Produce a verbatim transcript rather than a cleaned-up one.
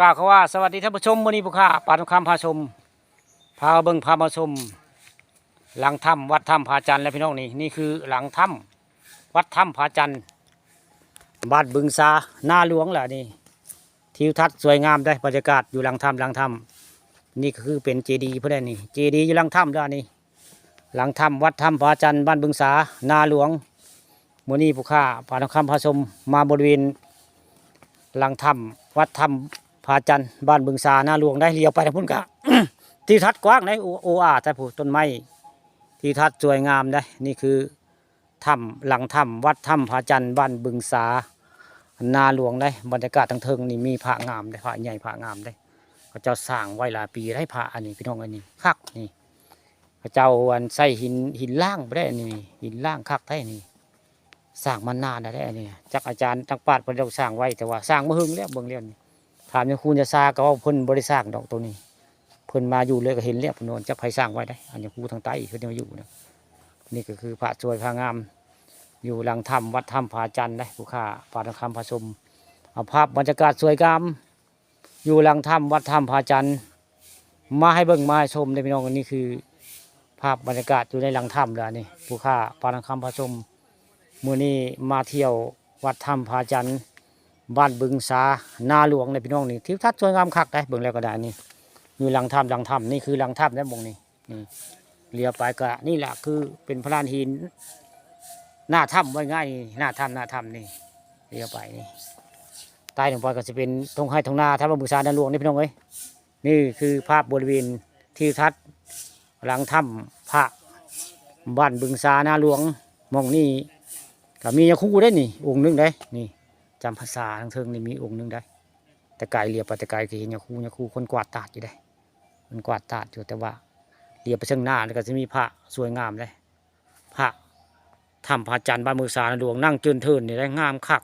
กล่าวคำว่าสวัสดีท่านผู้ชม มื้อนี้ผู้ข้าปานทองคำพาชม พาเบิ่งพามาชม หลังถ้ำวัดถ้ำผาจันทร์ และพี่น้องนี่ นี่คือหลังถ้ำวัดถ้ำผาจันทร์ บ้านบึงสา นาหลวงแหละนี่ ทิวทัศน์สวยงามได้ บรรยากาศอยู่หลังถ้ำ หลังถ้ำ นี่ก็คือเป็นเจดีย์เพิ่นแหละนี่ เจดีย์อยู่หลังถ้ำแล้วนี่ หลังถ้ำวัดถ้ำผาจันทร์ บ้านบึงสา นาหลวง มื้อนี้ผู้ข้าปานทองคำพาชมมาบริเวณหลังถ้ำวัดถ้ำผาจันทร์ บ้านบึงสา นาหลวงได้ เลี้ยวไปทางพุ้นกะ ทิวทัศน์กว้างได้ โอ โออา แต่ผู้ต้นไม้ ทิวทัศน์สวยงามได้ นี่คือถ้ำ หลังถ้ำวัดถ้ำผาจันทร์ บ้านบึงสา นาหลวงได้ บรรยากาศทางเทิงนี่มีพระงามได้ พระใหญ่พระงามได้ เขาเจ้าสร้างไว้หลายปีได้ พระอันนี้พี่น้อง อันนี้คักนี่ เขาเจ้าอันใส่หิน หินล่างบ่ได้ อันนี้หินล่างคักแท้นี่ สร้างมานานแล้วได้ อันนี้ จักอาจารย์จักปราชญ์เพิ่นลงสร้างไว้ แต่ว่าสร้างมาเฮิงแล้ว เบิ่งแล้วนี่ ถามยาคูยาซาก็ว่าเพิ่นบ่ได้สร้างดอกตัวนี้ เพิ่นมาอยู่เลยก็เห็นแล้ว เพิ่นว่าจักไผสร้างไว้ได้ อันยาคูทางใต้เพิ่นมาอยู่นะ นี่ก็คือพระสวยพระงาม อยู่หลังถ้ำวัดถ้ำผาจันทร์ได้ ผู้ข้าปานทองคำพาชม เอาภาพบรรยากาศสวยงาม อยู่หลังถ้ำวัดถ้ำผาจันทร์ มาให้เบิ่งมาให้ชมได้พี่น้อง อันนี้คือ ภาพบรรยากาศอยู่ในหลังถ้ำแล้วนี่ ผู้ข้าปานทองคำพาชม มื้อนี้มาเที่ยววัดถ้ำผาจันทร์ บ้านบึงสา นาหลวงในพี่น้องนี่ ทิวทัศน์สวยงามคักได้ เบิ่งแล้วก็ได้นี่ อยู่หลังถ้ำ หลังถ้ำ นี่คือหลังถ้ำได้บ่งนี่ นี่ เลี้ยวไปก็นี่แหละคือเป็นพลานหิน หน้าถ้ำว่าง่ายนี่ หน้าถ้ำ หน้าถ้ำนี่ เลี้ยวไปนี่ ใต้ลงไปก็จะเป็นทงไฮ่ทงนา ถ้ำบึงสา นาหลวงนี่พี่น้องเอ้ย นี่คือภาพบริเวณทิวทัศน์หลังถ้ำพระ บ้านบึงสา นาหลวง หม่องนี้ก็มียาคูได้นี่ องค์หนึ่งได้นี่ จำพรรษาทางเทิงนี่มีองค์หนึ่งได้ แต่ไกล เลี้ยวไปแต่ไกลก็เห็นยาคู ยาคูคนกวาดตาดอยู่ได้ มันกวาดตาดอยู่ แต่ว่าเลี้ยวไปเชิงหน้าแล้วก็จะมีพระสวยงามเลย พระถ้ำผาจันทร์ บ้านบึงสา นาหลวง นั่งเจินเทินนี่ได้ งามคัก